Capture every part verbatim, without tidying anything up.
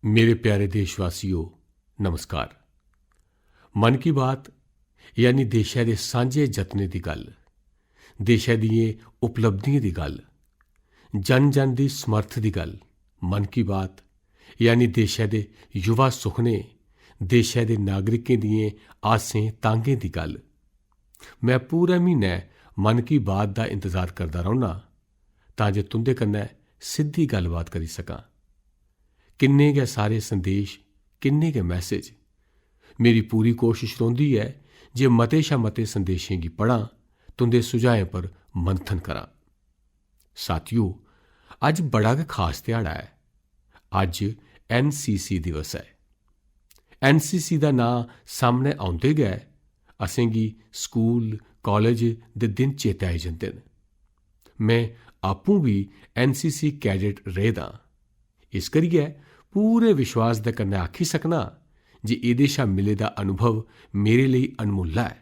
मेरे प्यारे देशवासियो, नमस्कार। मन की बात यानी देशै दे सांझे जतनें दी गल्ल, देशै दियें उपलब्धियें दी गल्ल, जन जन दी समर्थ दी गल्ल। मन की बात यानी देशै दे युवा सुखने, देशै दे नागरिकें दियें आसें तांगें दी गल्ल। मैं पूरे म्हीनै मन की बात दा इंतजार करदा रौह्ना, तां जे तुं'दे कन्नै सिद्धी गल्लबात करी सकां। किन्ने गै सारे संदेश, किन्ने गै मैसेज। मेरी पूरी कोशश रौंह्दी ऐ जे मते शा मते संदेशें गी पढ़ां, तुं'दे सुझाएं पर मंथन करां। साथियो, अज्ज बड़ा गै खास ध्याड़ा ऐ। अज्ज एनसीसी दिवस ऐ। एनसीसी दा नांऽ सामनै औंदे गै असेंगी स्कूल, कालेज दे दिन चेतै आई जंदे न। में आपूं बी एनसीसी कैडेट रेह् दा आं। इस करियै पूरे विश्वास दे कन्नै आखी सकना जे एह्दे शा मिले दा अनुभव मेरे लेई अनमुल्ला ऐ।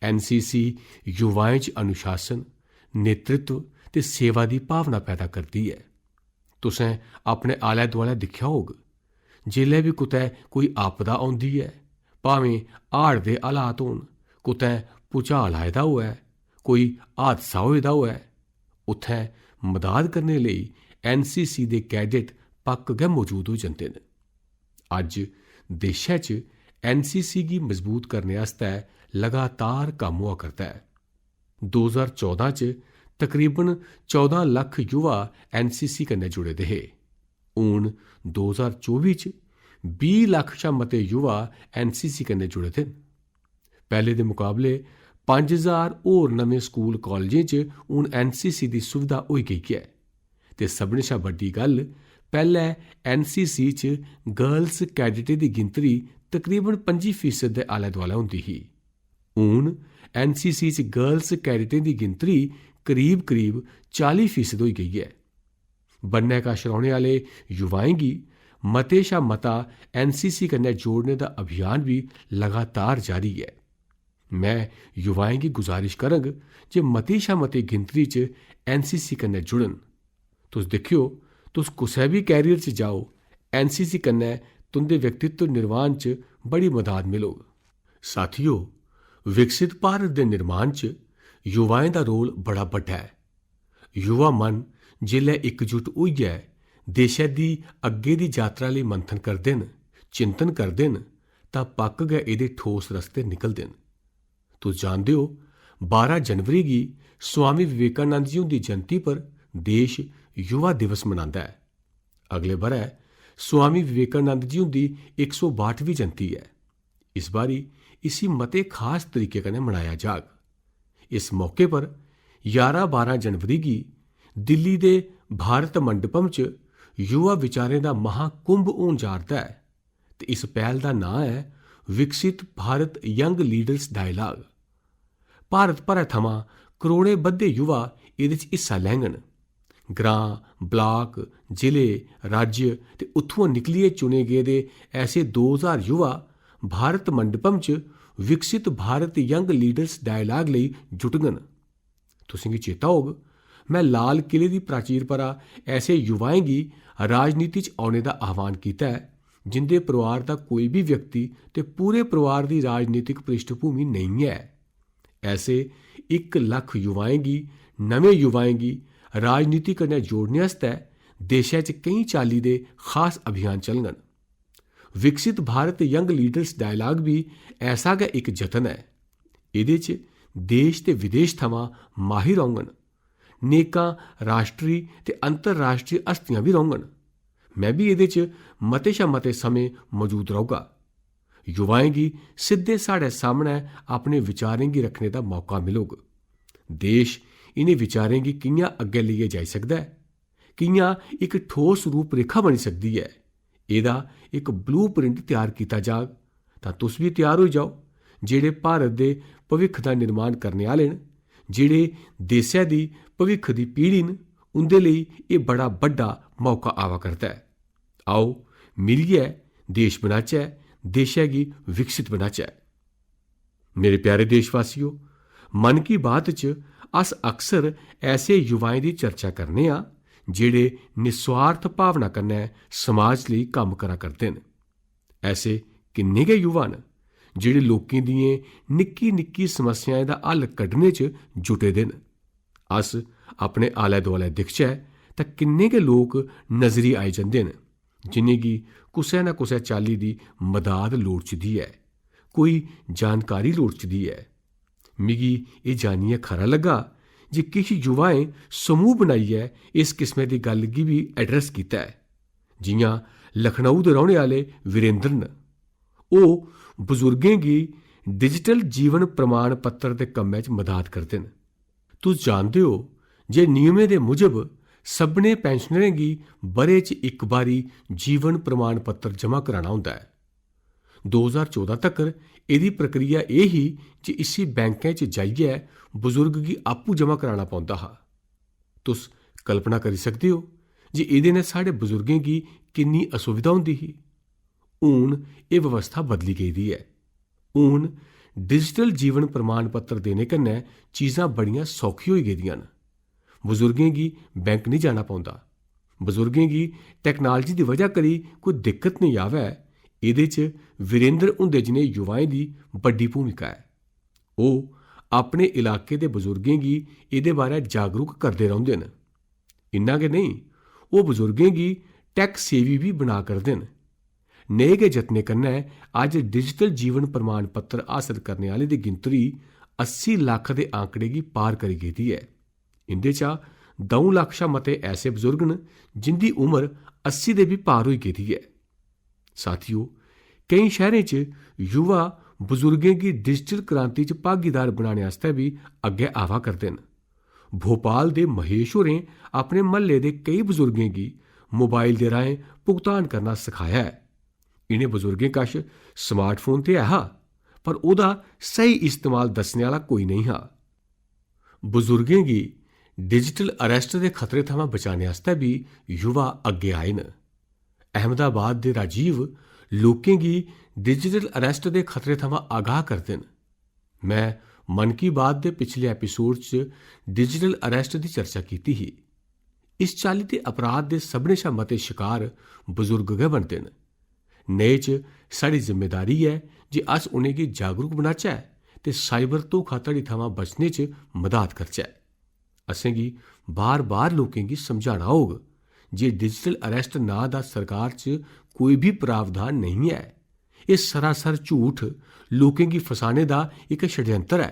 एनसीसी युवाएं च अनुशासन, नेतृत्व ते सेवा दी भावना पैदा करदी ऐ। तुसें अपने आलै-दुआलै दिक्खेआ होग, जेल्लै बी कुतै कोई आपदा औंदी ऐ, भामें हाड़ दे हालात होन, कुतै भूचाल आए दा होऐ, कोई हादसा होए दा होऐ, उत्थै मदाद करने लेई एनसीसी दे कैडेट पक्क गै मौजूद होई जंदे न। अज्ज देशै च एनसीसी गी मजबूत करने आस्तै लगातार कम्म होआ करदा ऐ। दो ज्हार चौदां च तकरीबन चौदां लक्ख युवा एनसीसी कन्नै जुड़े दे हे। हून दो ज्हार चौबी च बीह् लक्ख शा मते युवा एनसीसी कन्नै जुड़े दे न। पैह्ले दे मुकाबले पंज ज्हार होर नमें स्कूल कालजें च हून एनसीसी दी सुविधा होई गेई ऐ। ते सभनें शा बड्डी गल्ल, पैह्ले एनसीसी च गर्ल्स कैडेटें दी गिनतरी तकरीबन पंजी फीसद दे आलै-दुआलै होंदी ही। हून एनसीसी च गर्ल्स कैडेटें दी गिनतरी करीब-करीब चाली फीसद होई गेई ऐ। बन्नै कश रौह्ने आह्ले युवाएं गी मते शा मता एनसीसी कन्नै जोड़ने दा अभियान बी लगातार जारी ऐ। मैं युवाएं गी गुजारिश करंग जे मती शा मती गिनतरी च एनसीसी कन्नै जुड़न। तुस दिक्खेओ, तुस कुसै बी कैरियर च जाओ, एनसीसी कन्नै तुं'दे व्यक्तित्व निर्माण च बड़ी मदाद मिलग। साथियो, विकसित भारत दे निर्माण च युवाएं दा रोल बड़ा बड्डा ऐ। युवा मन जिसलै इकजुट होइयै देशै दी अग्गें दी जातरा लेई मंथन करदे न, चिंतन करदे न, तां पक्क गै एह्दे ठोस रस्ते निकलदे न। तुस जानदे ओ, बारां जनवरी गी स्वामी विवेकानंद जी हुंदी जयंती पर देश युवा दिवस मनांदा ऐ। अगले ब'रै स्वामी विवेकानंद जी हुंदी इक सौ बाह्ठमीं जयंती ऐ। इस बारी इसी मते खास तरीके कन्नै मनाया जाग। इस मौके पर ञारां बारां जनवरी गी दिल्ली दे भारत मंडपम च युवा विचारें दा महाकुंभ होन जा'रदा ऐ ते इस पैह्ल दा नांऽ ऐ विकसित Bharat young leaders dialogue. Bharat भरै थमां करोड़ें बद्धे युवा एह्दे च हिस्सा लैङन। ग्रां, ब्लाक, जिले, राज्य ते उत्थुआं निकलियै चुने गेदे ऐसे दो ज्हार युवा भारत मंडपम च विकसित भारत यंग लीडर्स डायलाग लेई जुटङन। तुसेंगी चेता होग, मैं लाल किले दी प्राचीर परा ऐसे युवाएं गी राजनीति च औने दा आह्वान कीता ऐ, जिंदे परोआर दा कोई बी व्यक्ति ते पूरे परोआर दी राजनीतिक पृष्ठभूमि नेईं ऐ। ऐसे इक लक्ख युवाएं गी, नमें युवाएं गी राजनीति कन्नै जोड़ने आस्तै देशै च केईं चाल्ली दे खास अभियान चलङन। विकसित भारत यंग लीडर्स डायलाग बी ऐसा गै इक जतन ऐ। एह्दे च देश ते विदेश थमां माहिर औङन। नेकां राश्ट्री ते अंतर्राश्ट्री हस्तियां बी रौह्ङन। मैं बी एह्दे च मते शा मते समें मौजूद रौह्गा। युवाएं गी सिद्धे साढ़े सामनै अपने विचारें गी रखने दा मौका मिलग। देश इ'नें विचारें गी कि'यां अग्गै लेइयै जाई सकदा ऐ, कि'यां इक ठोस रूपरेखा बनी सकदी ऐ, एह्दा इक ब्लूप्रिंट त्यार कीता जाग, तां तुस बी त्यार होई जाओ। जेह्ड़े भारत दे भविक्ख दा निर्माण करने आह्ले न, जेह्ड़े देसै दी भविक्ख दी पीढ़ी न, उं'दे लेई एह् बड़ा बड्डा मौका आवा करदा ऐ। आओ, मिलियै देश बनाचै, देशै गी विकसित बनाचै। मेरे प्यारे देशवासियो, मन की बात च अस अक्सर ऐसे युवाएं दी चर्चा करने आं, जेह्ड़े निस्वार्थ भावना कन्नै समाज लेई कम्म करा करदे न। ऐसे किन्ने गै युवा न जेह्ड़े लोकें दियें निक्की निक्की समस्याएं दा हल कड्ढने च जुटे दे न। अस अपने आलै दुआलै दिखचै तां किन्ने गै लोक नजरी आई जंदे न जिनेंगी कुसै ना कुसै चाल्ली दी मदाद लोड़चदी ऐ, कोई जानकारी लोड़चदी ऐ। मिगी एह् जानियै खरा लग्गा जे किश युवाएं समूह बनाइयै इस किस्मै दी गल्ल गी बी एड्रेस कीता ऐ। जि'यां लखनऊ दे रौह्ने आह्ले वीरेंद्र न, ओह् बजुर्गें गी डिजिटल जीवन प्रमाण पत्र दे कम्मै च मदाद करदे न। तुस जानदे ओ जे नियमें दे मुजब सभनें पैंशनरें गी ब'रे च इक बारी जीवन प्रमाण पत्र जमा कराना होंदा ऐ। दो ज्हार चौदां तक्कर एह्दी प्रक्रिया एह् ही जे इसी बैंकें च जाइयै बजुर्ग गी आपूं जमा कराना पौंदा हा। तुस कल्पना करी सकदे ओ जे एह्दे नै साढ़े बजुर्गें गी किन्नी असुविधा होंदी ही। हून एह् व्यवस्था बदली गेदी ऐ। हून डिजिटल जीवन प्रमाण पत्र देने कन्नै चीजां बड़ियां सौखी होई गेदियां न। बजुर्गें गी बैंक निं जाना पौंदा। बजुर्गें गी टेक्नोलॉजी दी वजह करी कोई दिक्कत नेईं आवै, एह्दे च वीरेंद्र हुंदे जनेह् युवाएं दी बड्डी भूमिका ऐ। ओह् अपने इलाके दे बजुर्गें गी एह्दे बारै जागरूक करदे रौंह्दे न। इन्ना गै नेईं, ओह् बजुर्गें गी टैक सेवी बी बना करदे न। नेह् गै जतनें कन्नै अज्ज डिजिटल जीवन प्रमाण पत्र हासल करने आह्लें दी गिनतरी अस्सी लक्ख दे आंकड़े गी पार करी गेदी ऐ। इं'दे चा द'ऊं लक्ख शा मते ऐसे बजुर्ग न जिं'दी उमर अस्सी दे बी पार होई गेदी ऐ। साथियो, केईं शैह्रें च युवा बजुर्गें गी डिजिटल क्रांति च भागीदार बनाने आस्तै बी अग्गै आवा करदे न। भोपाल दे महेश होरें अपने म्हल्ले दे केई बजुर्गें गी मोबाइल दे राहें भुगतान करना सखाया ऐ। इ'नें बजुर्गें कश स्मार्टफोन ते ऐ हा, पर ओह्दा स्हेई इस्तेमाल दस्सने आह्ला कोई नेईं हा। बजुर्गें गी डिजिटल अरेस्ट दे खतरे थमां बचाने आस्तै बी युवा अग्गें आए न। अहमदाबाद दे राजीव लोकें गी डिजिटल अरेस्ट दे खतरे थमां आगाह करदे न। में मन की बात दे पिछले एपिसोड च डिजिटल अरेस्ट दी चर्चा कीती ही। इस चाल्ली दे अपराध दे सभनें शा मते शकार बजुर्ग गै बनदे न। नेह् च साढ़ी जिम्मेदारी ऐ जे अस उ'नेंगी जागरूक बनाचै ते साइबर धोखाधड़ी थमां बचने च मदाद करचै। असेंगी बार-बार लोकें गी समझाना होग जे डिजिटल अरेस्ट नांऽ दा सरकार च कोई बी प्रावधान नेईं ऐ। एह् सरासर झूठ, लोकें गी फसाने दा इक षड्यंत्र ऐ।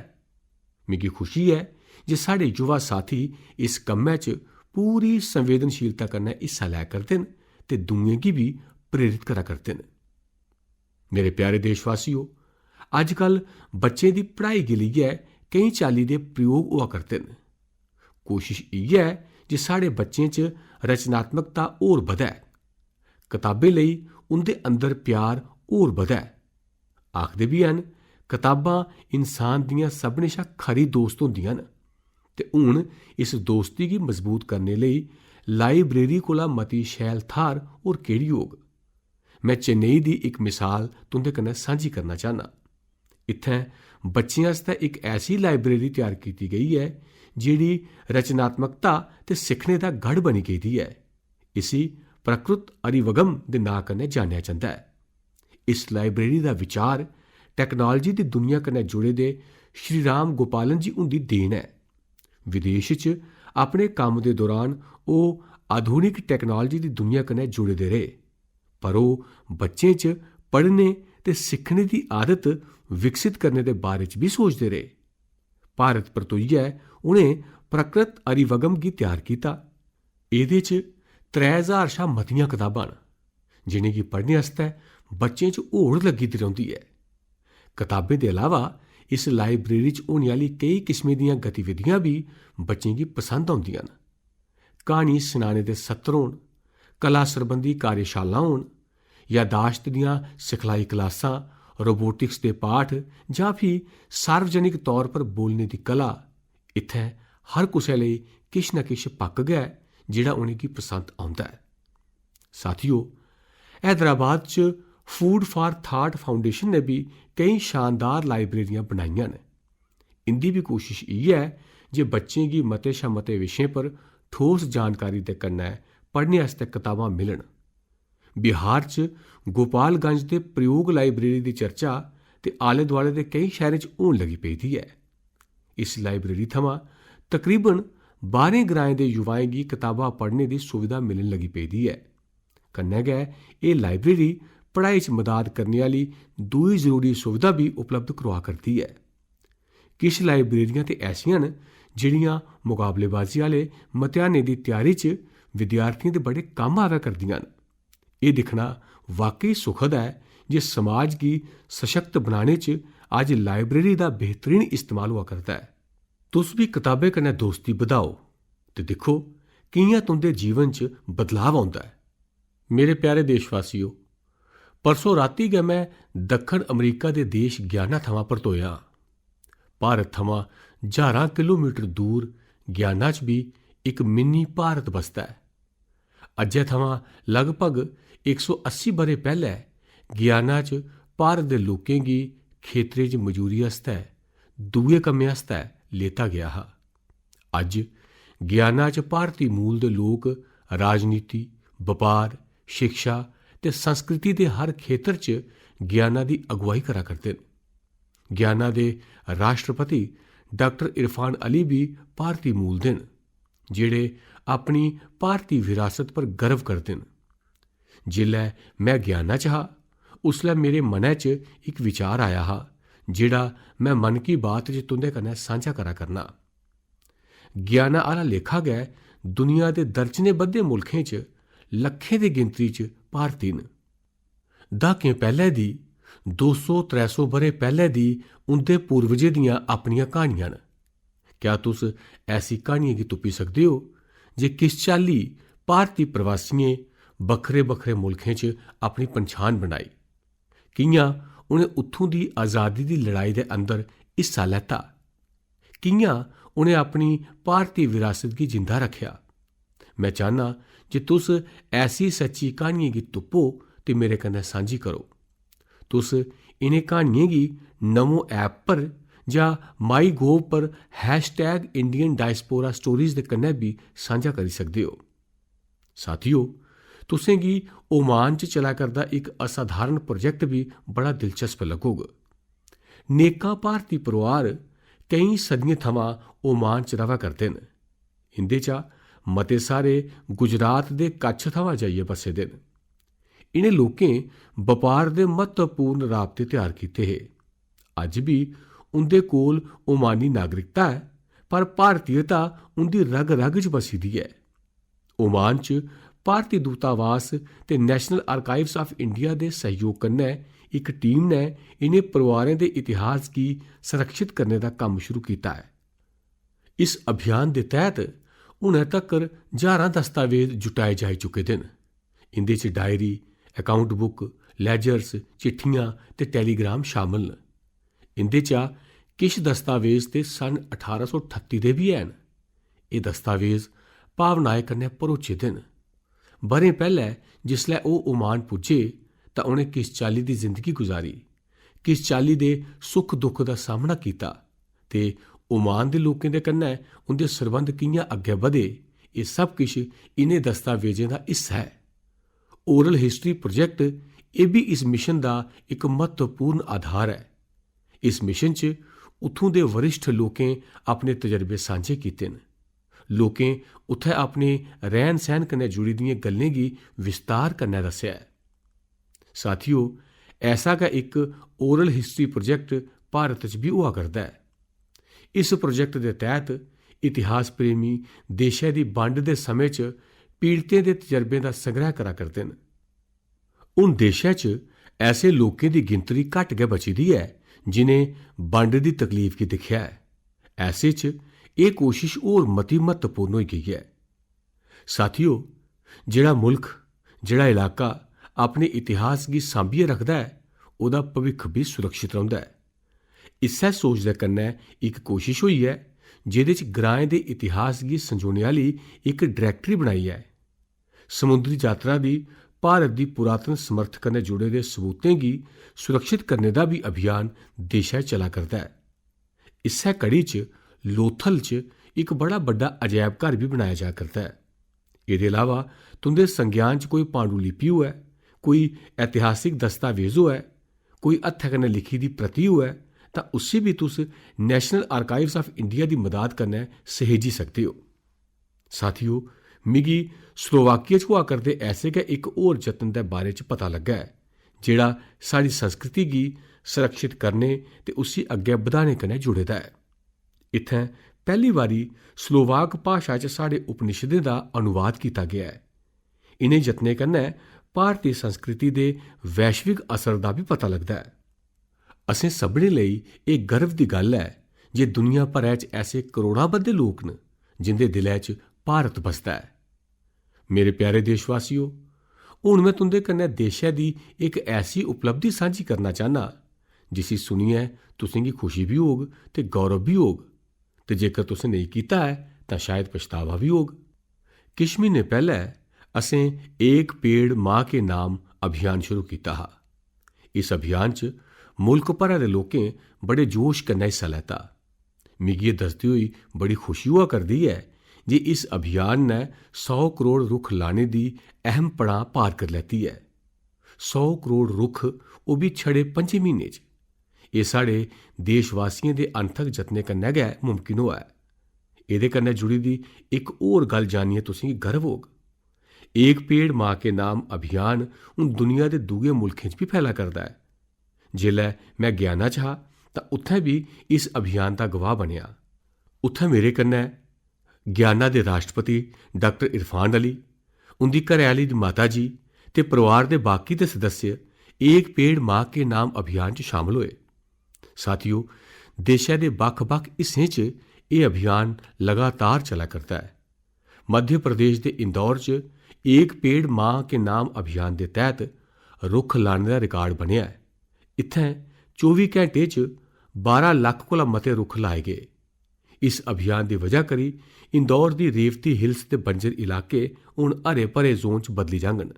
मिगी खुशी ऐ जे साढ़े युवा साथी इस कम्मै च पूरी संवेदनशीलता कन्नै हिस्सा लै करदे न ते दूएं गी बी प्रेरित करा करदे न। मेरे प्यारे देशवासियो, अजकल बच्चें दी पढ़ाई गी लेइयै केईं चाल्ली दे प्रयोग होआ करदे न। कोशश इ'यै ऐ जे साढ़े बच्चें च रचनात्मकता होर बधै, कताबें लेई उं'दे अंदर प्यार होर बधै। आखदे बी हैन, कताबां इंसान दियां सभनें शा खरी दोस्त होंदियां न। ते हून इस दोस्ती गी मजबूत करने लेई लाइब्रेरी कोला मती शैल थाह्र होर केह्ड़ी होग? में चेन्नई दी इक मिसाल तुं'दे कन्नै सांझी करना चाह्न्नां। इत्थें बच्चें आस्तै इक ऐसी लाइब्रेरी त्यार कीती गेई ऐ जेह्ड़ी रचनात्मकता ते सिक्खने दा गढ़ बनी गेदी ऐ। इसी प्रकृत अरिवगम दे नांऽ कन्नै जानेआ जंदा ऐ। इस लाइब्रेरी दा विचार टेक्नोलॉजी दी दुनिया कन्नै जुड़े दे श्री राम गोपालन जी हुंदी देन ऐ। विदेश च अपने कम्म दे दौरान ओह् आधुनिक टेक्नोलॉजी दी दुनिया कन्नै जुड़े दे रेह्, पर ओह् बच्चें च पढ़ने ते सिक्खने दी आदत विकसित करने दे बारे च बी सोचदे रेह्। भारत परतोइयै उ'नें प्रकृत अरिवगम गी त्यार कीता। एह्दे च त्रै ज्हार शा मतियां कताबां न, जि'नेंगी पढ़ने आस्तै बच्चें च होड़ लग्गी दी रौंह्दी ऐ। कताबें दे अलावा इस लाइब्रेरी च होने आह्ली केई किस्में दियां गतिविधियां बी बच्चें गी पसंद औंदियां न। क्हानी सनाने दे सत्र होन, कला सरबंधी कार्यशालां होन, यादाश्त दियां सिखलाई क्लासां, रोबोटिक्स दे पाठ जां फ्ही सार्वजनिक तौर पर बोलने दी कला, इत्थै हर कुसै लेई किश ना किश पक्क गै ऐ जेह्ड़ा उ'नेंगी पसंद औंदा ऐ। साथियो, हैदराबाद च Food for Thought Foundation ने बी केईं शानदार लाइब्रेरियां बनाइयां न। इं'दी बी कोशश इ'यै ऐ जे बच्चें गी मते शा मते विशें पर ठोस जानकारी दे कन्नै पढ़ने आस्तै कताबां मिलन। बिहार च गोपालगंज दे प्रयोग लाइब्रेरी दी चर्चा ते आले-दुआले दे केई शैह्रें च होन लगी पेदी ऐ। इस लाइब्रेरी थमां तकरीबन बाह्रें ग्राएं दे युवाएं गी कताबां पढ़ने दी सुविधा मिलन लगी पेदी ऐ। कन्नै गै एह् लाइब्रेरी पढ़ाई च मदाद करने आह्ली दूई जरूरी सुविधा बी उपलब्ध करोआ करदी ऐ। किश लाइब्रेरियां ते ऐसियां न जेह्ड़ियां मकाबलेबाजी आह्ले मतेहानें दी त्यारी च विद्यार्थियें दे बड़े कम्म आवै करदियां न। एह् दिक्खना वाकई सुखद ऐ जे समाज गी सशक्त बनाने च अज्ज लाइब्रेरी दा बेहतरीन इस्तेमाल होआ करदा ऐ। तुस बी कताबें कन्नै दोस्ती बधाओ ते दिक्खो कि'यां तुं'दे जीवन च बदलाव औंदा ऐ। मेरे प्यारे देशवासियो, परसों रातीं गै में दक्खन अमरीका दे देश गियाना थमां परतोया आं। भारत थमां ज्हारां किलोमीटर दूर गियाना च बी इक मिनी भारत बसदा ऐ। अज्जै थमां लगभग इक सौ अस्सी ब'रे पैह्लै गियाना च भारत दे लोकें गी खेतरें च मजूरी आस्तै, दूए कम्में आस्तै लेता गेआ हा। अज्ज गियाना च भारती मूल दे लोक राजनीति, बपार, शिक्षा ते संस्कृति दे हर खेतर च गियाना दी अगुवाई करा करदे न। गियाना दे राष्ट्रपति डाक्टर इरफान अली बी भारती मूल दे न, जेह्ड़े अपनी भारती विरासत पर गर्व करदे न। जिसलै में गियाना च हा, उसलै मेरे मनै च इक विचार आया हा, जेह्ड़ा में मन की बात च तुं'दे कन्नै सांझा करा करना। गियाना आह्ला लेखा गै दुनिया दे दर्जनें बद्धे मुल्खें च लक्खें दी गिनतरी च भारती न। द्हाकें पैह्ले दी, दो सौ त्रै सौ ब'रे पैह्ले दी उं'दे पूर्वजें दियां अपनियां क्हानियां न। क्या तुस ऐसी क्हानियें गी तुप्पी सकदे ओ जे किस चाल्ली भारती प्रवासियें बक्खरे-बक्खरे मुल्खें च अपनी पन्छान बनाई? कि'यां उ'नें उत्थूं दी आजादी दी लड़ाई दे अंदर हिस्सा लैता? कि'यां उ'नें अपनी भारती विरासत गी जिंदा रक्खेआ? में चाह्न्नां जे तुस ऐसी सच्ची क्हानियें गी तुप्पो ते मेरे कन्नै सांझी करो। तुस इ'नें क्हानियें गी नमो ऐप पर जां माई गोव पर hashtag Indian diaspora stories they कन्नै बी सांझा करी सकदे ओ। साथियो, तुसें गी ओमान च चला करदा इक असाधारण प्रोजेक्ट बी बड़ा दिलचस्प लग्गोग। नेकां भारती परोआर केईं सदियें थमां ओमान च र'वा करदे न। इं'दे चा मते सारे गुजरात दे कच्छ थमां जाइयै बस्से दे न। इ'नें लोकें बपार दे म्हत्तवपूर्ण राबते त्यार कीते हे। अज्ज बी उं'दे कोल ओमानी नागरिकता ऐ, पर भारतीयता उं'दी रग-रग च बसी दी ऐ। ओमान च भारती दूतावास ते National Archives of India दे सैह्योग कन्नै इक टीम ने इ'नें परोआरें दे इतिहास गी संरक्षित करने दा कम्म शुरू कीता ऐ। इस अभियान दे तैह्त हुनै तक्कर ज्हारां दस्तावेज जुटाए जाई चुके दे न। इं'दे च डायरी, अकाउंट बुक, लेजर्स, चिट्ठियां ते टेलीग्राम शामल न। इं'दे चा किश दस्तावेज ते सन् अठारां सौ ठत्ती दे बी हैन। एह् दस्तावेज भावनाएं कन्नै भरोचे दे न। ब'रें पैह्लै जिसलै ओह् ओमान पुज्जे तां उ'नें किस चाल्ली दी जिंदगी गुजारी, किस चाल्ली दे सुख-दुख दा सामना कीता ते ओमान दे लोकें दे कन्नै उं'दे सरबंध कि'यां अग्गें बधे, एह् सब किश इ'नें दस्तावेजें दा हिस्सा ऐ। ओरल हिस्ट्री प्रोजेक्ट एह् बी इस मिशन दा इक म्हत्तवपूर्ण आधार ऐ। इस मिशन च उत्थूं दे वरिष्ठ लोकें अपने तजरबे सांझे कीते न। लोकें उत्थै अपने रैह्न-सैह्न कन्नै जुड़ी दियें गल्लें गी विस्तार कन्नै दस्सेआ ऐ। साथियो, ऐसा गै इक ओरल हिस्ट्री प्रोजेक्ट भारत च बी होआ करदा ऐ। इस प्रोजेक्ट दे तैह्त इतिहास प्रेमी देशै दी बंड दे समें च पीड़तें दे तजरबें दा संग्रैह् करा करदे न। हून देशै च ऐसे लोकें दी गिनतरी घट्ट गै बची दी ऐ जिनें बंड दी तकलीफ गी दिक्खेआ ऐ। ऐसे च एह् कोशश होर मती म्हत्तवपूर्ण होई गेई ऐ। साथियो, जेह्ड़ा मुल्ख, जेह्ड़ा इलाका अपने इतिहास गी सांभियै रखदा ऐ, ओह्दा भविक्ख बी सुरक्षत रौंह्दा ऐ। इस्सै सोच दे कन्नै इक कोशश होई ऐ जेह्दे च ग्राएं दे इतिहास गी संजोने आह्ली इक डरैक्टरी बनाई ऐ। समुंदरी यात्रा दी भारत दी पुरातन समर्थ कन्नै जुड़े दे सबूतें गी सुरक्षत करने दा बी अभियान देशै च चला करदा ऐ। इस्सै कड़ी च लोथल च इक बड़ा बड्डा अजैब घर बी बनाया जा करदा ऐ। एह्दे अलावा तुं'दे संज्ञान च कोई पांडुलिपि होऐ, कोई ऐतिहासिक दस्तावेज होऐ, कोई हत्थै कन्नै लिखी दी प्रति होऐ, तां उसी बी तुस National Archives of India दी मदाद कन्नै सहेजी सकदे ओ। साथियो, मिगी स्लोवाकिया च होआ करदे ऐसे गै इक होर जतन दे बारे च पता लग्गा ऐ, जेह्ड़ा साढ़ी संस्कृति गी संरक्षित करने ते उसी अग्गें बधाने कन्नै जुड़े दा ऐ। इत्थें पैह्ली बारी स्लोवाक भाशा च साढ़े उपनिषदें दा अनुवाद कीता गेआ ऐ। इ'नें जतनें कन्नै भारती संस्कृति दे वैश्विक असर दा बी पता लगदा ऐ। असें सभनें लेई एह् गर्व दी गल्ल ऐ जे दुनिया भरै च ऐसे करोड़ां बद्धे लोक न जिं'दे दिलै च भारत बसदा ऐ। मेरे प्यारे देशवासियो, हून में तुं'दे कन्नै देशै दी इक ऐसी उपलब्धि सांझी करना चाह्न्नां जिसी सुनियै तुसें गी खुशी बी होग ते गौरव बी होग, ते जेकर तुसें नेईं कीता ऐ तां शायद पछतावा बी होग। किश म्हीने पैह्लै असें एक पेड़ मां के नाम अभियान शुरू कीता हा। इस अभियान च मुल्क भरै दे लोकें बड़े जोश कन्नै हिस्सा लैता। मिगी एह् दसदे होई बड़ी खुशी होआ करदी ऐ जे इस अभियान नै सौ करोड़ रुक्ख लाने दी अहम पड़ां पार करी लैती ऐ। सौ करोड़ रुक्ख, ओह् बी छड़े पं'जें म्हीनें च। एह् साढ़े देशवासियें दे अनथक जतनें कन्नै गै मुमकन होआ ऐ। एह्दे कन्नै जुड़ी दी इक होर गल्ल जानियै तुसेंगी गर्व होग। एक पेड़ मां के नाम अभियान हून दुनिया दे दूए मुल्खें च बी फैला करदा ऐ। जेल्लै में गयाना च हा तां उत्थें बी इस अभियान दा गवाह बनेआ। उत्थें मेरे कन्नै गयाना दे राष्ट्रपति डाक्टर इरफान अली, उं'दी घरैआह्ली दी माता जी ते परोआर दे बाकी दे सदस्य एक पेड़ मां के नाम अभियान च शामल होए। साथियो, देशै दे बक्ख-बक्ख हिस्सें च एह् अभियान लगातार चला करदा ऐ। मध्य प्रदेश दे इंदौर च एक पेड़ मां के नाम अभियान दे तैह्त रुक्ख लाने दा रिकार्ड बनेआ ऐ। इत्थें चौबी घैंटे च बारां लक्ख कोला मते रुक्ख लाए गे। इस अभियान दी वजह करी इंदौर दी रेवती हिल्स दे बंजर इलाके हून हरे भरे जोन च बदली जाङन।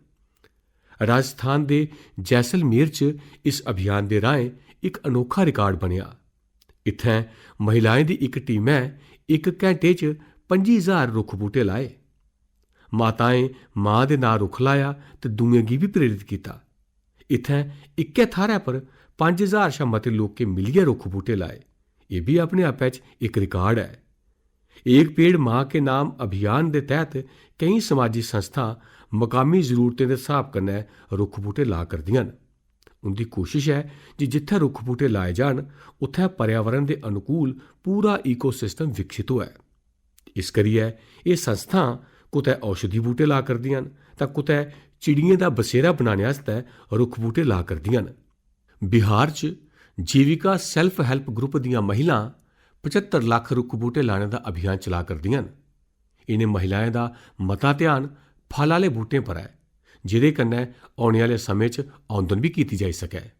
राजस्थान दे जैसलमेर च इस अभियान दे राहें इक अनोखा रिकार्ड बनेआ। इत्थें महिलाएं दी इक टीमै इक घैंटे च पंजी ज्हार रुक्ख बूह्टे लाए। माताएं मां दे नांऽ रुक्ख लाया ते दूएं गी बी प्रेरित कीता। इत्थें इक्कै थाह्रै पर पंज ज्हार शा मते लोकें मिलियै रुक्ख बूह्टे लाए। एह् बी अपने आपै च इक रिकार्ड ऐ। एक पेड़ मां के नाम अभियान दे तैह्त केईं समाजी संस्थां मकामी जरूरतें दे स्हाब कन्नै रुक्ख बूह्टे ला करदियां न। उं'दी कोशश ऐ जे जित्थै रुक्ख बूह्टे लाए जान, उत्थै पर्यावरण दे अनुकूल पूरा इकोसिस्टम विकसित होऐ। इस करियै एह् संस्थां कुतै औषधि बूह्टे ला करदियां न तां कुतै चिड़ियें दा बसेरा बनाने आस्तै रुक्ख बूह्टे ला करदियां न। बिहार च जीविका सेल्फ हेल्प ग्रुप दियां महिलां पचत्तर लक्ख रुक्ख बूह्टे लाने दा अभियान चला करदियां न। इ'नें महिलाएं दा मता ध्यान फल आह्ले बूह्टें पर ऐ, जेह्दे कन्नै औने आह्ले समें च औंदन बी कीती जाई सकै।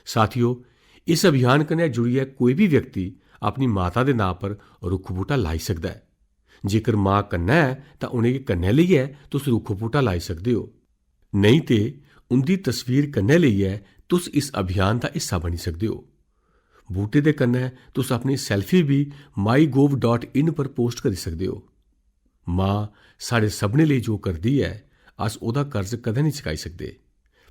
साथियो, इस अभियान कन्नै जुड़ियै कोई बी व्यक्ति अपनी माता दे नांऽ पर रुक्ख बूह्टा लाई सकदा ऐ। जेकर मां कन्नै ऐ, तां उ'नेंगी कन्नै लेइयै तुस रुक्ख बूह्टा लाई सकदे ओ। नेईं ते उं'दी तस्वीर कन्नै लेइयै तुस इस अभियान दा हिस्सा बनी सकदे ओ। बूह्टे दे कन्नै तुस अपनी selfie be my gov dot in पर पोस्ट करी सकदे ओ। मां साढ़े सभनें लेई जो करदी ऐ, अस ओह्दा कर्ज कदें नेईं चुकाई सकदे,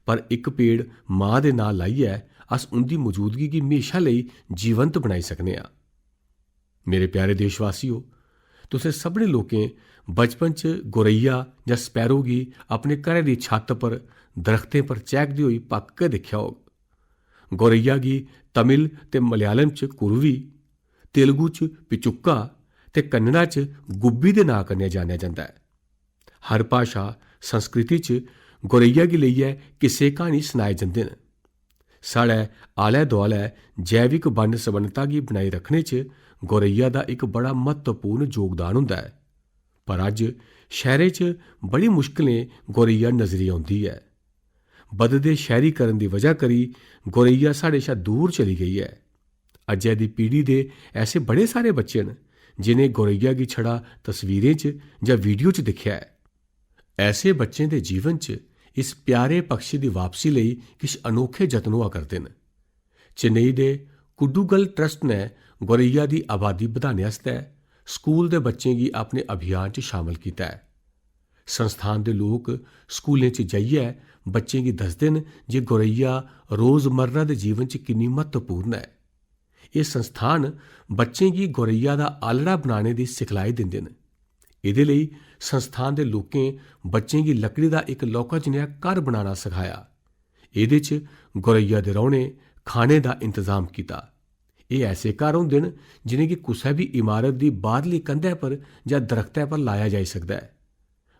पर इक पेड़ मां दे नांऽ लाइयै अस उं'दी मौजूदगी गी म्हेशा लेई जीवंत बनाई सकने आं। मेरे प्यारे देशवासियो, तुसें सभनें लोकें बचपन च गौरैया जां स्पैरो गी अपने घरै दी छत्त पर दरख्तें पर चैहकदे होई पक्क गै दिक्खेआ होग। गौरैया गी तमिल ते मलयालम च कुरुवी, तेलुगु च पिचुक्का ते कन्नड़ा च गुब्बी दे नांऽ कन्नै जानेआ जंदा ऐ। हर भाशा, संस्कृति च गौरैया गी लेइयै किस्से क्हानी सनाए जंदे न। साढ़े आलै-दुआलै जैविक बन्न-सबन्नता गी बनाई रक्खने च गौरैया दा इक बड़ा म्हत्तवपूर्ण जोगदान होंदा ऐ। पर अज्ज शैह्‌रे च बड़ी मुश्कलें गौरैया नजरी औंदी ऐ। बधदे शैह्‌रीकरण दी वजह करी गौरैया साढ़े शा दूर चली गेई ऐ। अज्जै दी पीढ़ी दे ऐसे बड़े सारे बच्चे न जिनें गौरैया गी छड़ा तस्वीरें च जां वीडियो च दिक्खेआ ऐ। ऐसे बच्चें दे जीवन च इस प्यारे पक्षी दी वापसी लेई किश अनोखे जतन होआ करदे न। चेन्नई दे कुड्डुगल ट्रस्ट ने गौरैया दी आबादी बधाने आस्तै स्कूल दे बच्चें गी अपने अभियान च शामल कीता ऐ। संस्थान दे लोक स्कूलें च जाइयै बच्चें गी दसदे न जे गौरैया रोजमर्रा दे जीवन च किन्नी म्हत्तवपूर्ण ऐ। एह् संस्थान बच्चें गी गौरैया दा आलड़ा बनाने दी सिखलाई दिंदे न। एह्दे लेई संस्थान दे लोकें बच्चें गी लकड़ी दा इक लौह्का जनेहा घर बनाना सखाया। एह्दे च गौरैया दे रौह्ने, खाने दा इंतजाम कीता। एह् ऐसे घर होंदे न जि'नेंगी कुसै बी इमारत दी बाह्रली कंधै पर जां दरख्तै पर लाया जाई सकदा ऐ।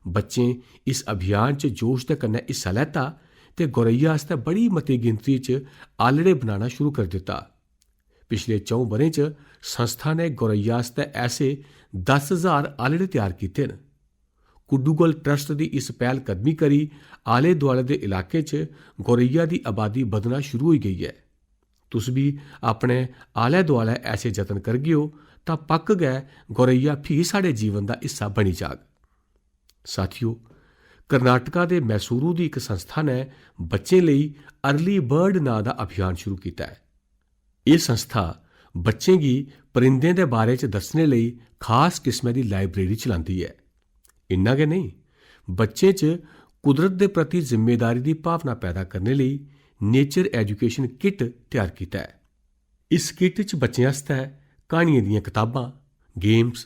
बच्चें इस अभियान च जोश दे कन्नै हिस्सा लैता ते गौरैया आस्तै बड़ी मती गिनतरी च आलड़े बनाना शुरू करी दित्ता। पिछले च'ऊं ब'रें च संस्था ने गौरैया आस्तै ऐसे दस ज्हार आलड़े त्यार कीते न। कुड्डूगल ट्रस्ट दी इस पैह्ल कदमी करी आले दुआले दे इलाके च गौरैया दी आबादी बधना शुरू होई गेई ऐ। तुस बी अपने आलै दुआलै ऐसे जतन करगेओ तां पक्क गै गौरैया फ्ही साढ़े जीवन दा हिस्सा बनी जाग। साथियो, कर्नाटका दे मैसूरू दी इक संस्था ने बच्चें लेई अर्ली बर्ड नांऽ दा अभियान शुरू कीता ऐ। एह् संस्था बच्चें गी परिंदें दे बारे च दस्सने लेई खास किस्मै दी लाइब्रेरी चलांदी ऐ। इन्ना गै नेईं, बच्चें च कुदरत दे प्रति जिम्मेदारी दी भावना पैदा करने लेई नेचर एजुकेशन किट त्यार कीता ऐ। इस किट च बच्चें आस्तै क्हानियें दियां कताबां, गेम्स,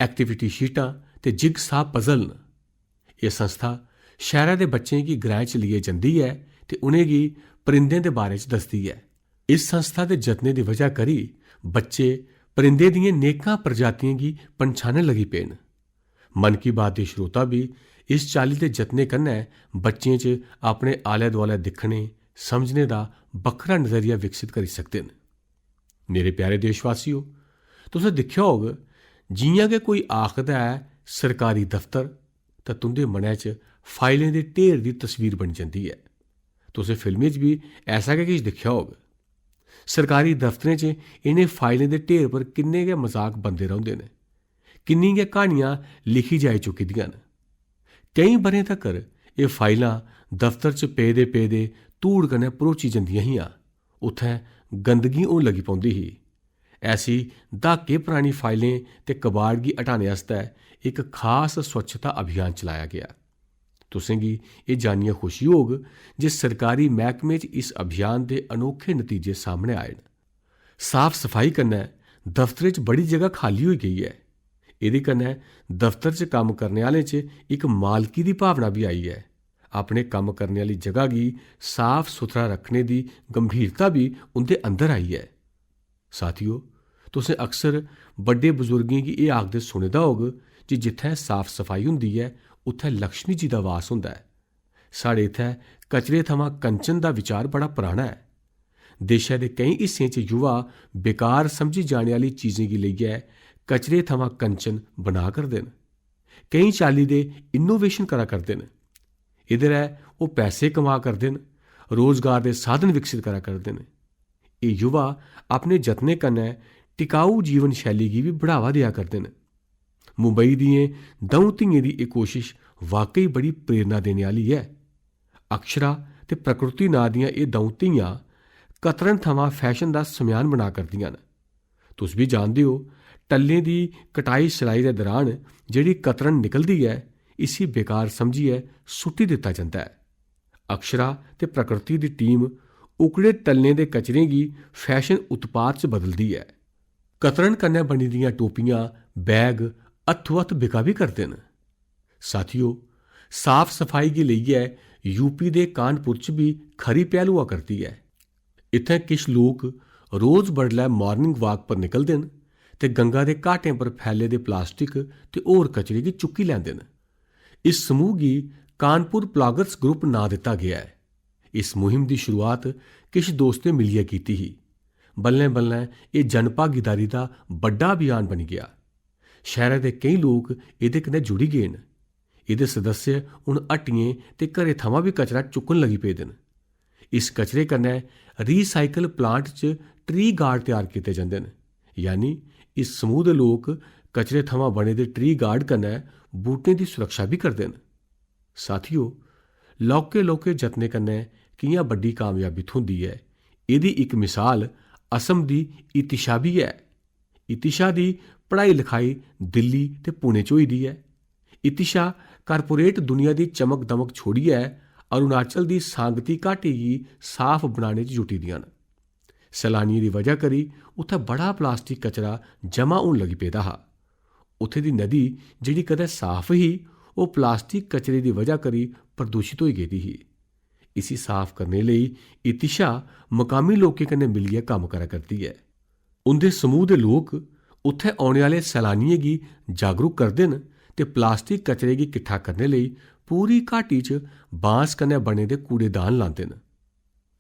एक्टिविटी शीटां ते जिगसा पजल न। एह् संस्था शैह्रै दे बच्चें गी ग्राएं च लेइयै जंदी ऐ ते उ'नेंगी परिंदें दे बारे च दसदी ऐ। इस संस्था दे जतनें दी वजह करी बच्चे परिंदें दियें नेकां प्रजातियें गी पन्छानन लगी पे न। मन की बात दे श्रोता बी इस चाल्ली दे जतनें कन्नै बच्चें च अपने आलै-दुआलै दिक्खने, समझने दा बक्खरा नजरिया विकसित करी सकदे न। मेरे प्यारे देशवासियो, तुसें दिक्खेआ होग, जि'यां गै कोई आखदा ऐ सरकारी दफ्तर, तां तुं'दे मनै च फाइलें दे ढेर दी तस्वीर बनी जंदी ऐ। तुसें फिल्में च बी ऐसा गै किश दिक्खेआ होग। सरकारी दफ्तरें च इ'नें फाइलें दे ढेर पर किन्ने गै मजाक बनदे रौंह्दे न, किन्नी गै क्हानियां लिखी जाई चुकी दियां न। केईं ब'रें तगर एह् फाइलां दफ्तर च पेदे-पेदे धूड़ कन्नै भरोची जंदियां हियां। उत्थै गंदगी होन लगी पौंदी ही। ऐसी द्हाके परानी फाइलें ते कबाड़ गी हटाने आस्तै इक खास स्वच्छता अभियान चलाया गेआ। तुसें गी एह् जानियै खुशी होग जे सरकारी मैह्कमे च इस अभियान दे अनोखे नतीजे सामनै आए न। साफ सफाई कन्नै दफ्तरै च बड़ी जगह खाली होई गेई ऐ। एह्दे कन्नै दफ्तर च कम्म करने आह्लें च इक मालकी दी भावना बी आई ऐ। अपने कम्म करने आह्ली जगह गी साफ सुथरा रक्खने दी गंभीरता बी उं'दे अंदर आई ऐ। साथियो, तुसें अक्सर बड्डे बजुर्गें गी एह् आखदे सुने दा होग जे जित्थै साफ सफाई होंदी ऐ, उत्थै लक्ष्मी जी दा वास होंदा ऐ। साढ़े इत्थै कचरे थमां कंचन दा विचार बड़ा पराना ऐ। देशै दे केईं हिस्सें च युवा बेकार समझी जाने आह्ली चीजें गी लेइयै कचरे थमां कंचन बना करदे न। केईं चाल्ली दे इनोवेशन करा करदे न। एह्दे राहें ओह् पैसे कमा करदे न, रोजगार दे साधन विकसित करा करदे न। एह् युवा अपने जतनें कन्नै टिकाऊ जीवन शैली गी बी बढ़ावा देआ करदे न। मुंबई दियें द'ऊं धियें दी एह् कोशश वाकई बड़ी प्रेरणा देने आह्ली ऐ। अक्षरा ते प्रकृति नांऽ दियां एह् द'ऊं धियां कतरन थमां फैशन दा सम्यान बना करदियां न। तुस बी जानदे ओ, टल्लें दी कटाई सलाई दे दरान जेह्ड़ी कतरन निकलदी ऐ, इसी बेकार समझियै सुट्टी दित्ता जंदा ऐ। अक्षरा ते प्रकृति दी टीम उकड़े टल्लें दे कचरें गी फैशन उत्पाद च बदलदी ऐ। कतरन कन्नै बनी दियां टोपियां, बैग हत्थो-हत्थ बिका बी करदे न। साथियो, साफ सफाई गी लेइयै यूपी दे कानपुर च बी खरी पैह्ल होआ करदी ऐ। इत्थें किश लोक रोज बडलै मार्निंग वाक पर निकलदे न ते गंगा दे घाटें पर फैले दे प्लास्टिक ते होर कचरे गी चुक्की लैंदे न। इस समूह गी कानपुर प्लॉगर्स ग्रुप नांऽ दित्ता गेआ ऐ। इस मुहिम दी शुरुआत किश दोस्तें मिलियै कीती ही। बल्लें-बल्लें एह् जनभागीदारी दा बड्डा अभियान बनी गेआ। शैह्रै दे केईं लोक एह्दे कन्नै जुड़ी गे न। एह्दे सदस्य हून हट्टियें ते घरें थमां बी कचरा चुक्कन लगी पेदे न। इस कचरे कन्नै रीसाइकल प्लांट च ट्री गार्ड त्यार कीते जंदे न, यानी इस समूह दे लोक कचरे थमां बने दे ट्री गार्ड कन्नै बूह्टें दी सुरक्षा बी करदे न। साथियो, लौह्के-लौह्के जतनें कन्नै कि'यां बड्डी कामयाबी थ्होंदी ऐ, एह्दी इक मिसाल असम दी इतिशा बी ऐ। इतिशा दी पढ़ाई लखाई दिल्ली ते पुणे च होई दी ऐ। इतिशा कारपोरेट दुनिया दी चमक दमक छोड़ियै अरुणाचल दी सांगती घाटी गी साफ बनाने च जुटी दियां न। सैलानियें दी वजह करी उत्थै बड़ा प्लास्टिक कचरा जमा होन लगी पेदा हा। उत्थै दी नदी, जेह्ड़ी कदें साफ ही, ओह् प्लास्टिक कचरे दी वजह करी प्रदूषित होई गेदी ही। इसी साफ करने लेई इतिशा मकामी लोकें कन्नै मिलियै कम्म करा करदी ऐ। उं'दे समूह दे लोक उत्थै औने आह्ले सैलानियें गी जागरूक करदे न ते प्लास्टिक कचरे गी किट्ठा करने लेई पूरी घाटी च बांस कन्नै बने दे कूड़ेदान लांदे न।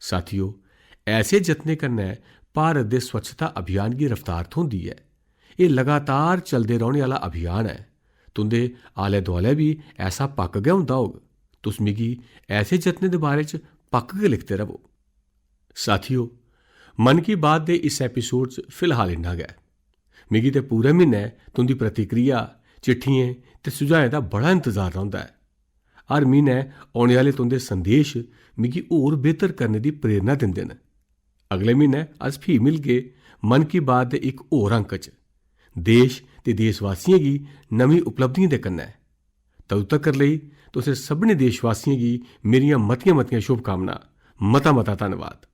साथियो, ऐसे जतनें कन्नै भारत दे स्वच्छता अभियान गी रफ्तार थ्होंदी ऐ। एह् लगातार चलदे रौह्ने आह्ला अभियान ऐ। तुं'दे आलै-दुआलै बी ऐसा पक्क गै होंदा होग। तुस मिगी ऐसे जतनें दे बारे च पक्क गै लिखदे र'वो। साथियो, मन की बात दे इस एपिसोड च फिलहाल इन्ना गै। मिगी ते पूरे म्हीनै तुं'दी प्रतिक्रिया, चिट्ठियें ते सुझाएं दा बड़ा इंतजार रौंह्दा ऐ। हर म्हीनै औने आह्ले तुं'दे संदेश मिगी होर बेहतर करने दी प्रेरणा दिंदे न। अगले म्हीनै अस फ्ही मिलगे मन की बात दे इक होर अंक च, देश ते देशवासियें गी नमीं उपलब्धियें दे कन्नै। तदूं तक्कर लेई तुसें सभनें देशवासियें गी मेरियां मतियां-मतियां शुभकामनां। मता-मता धन्नवाद।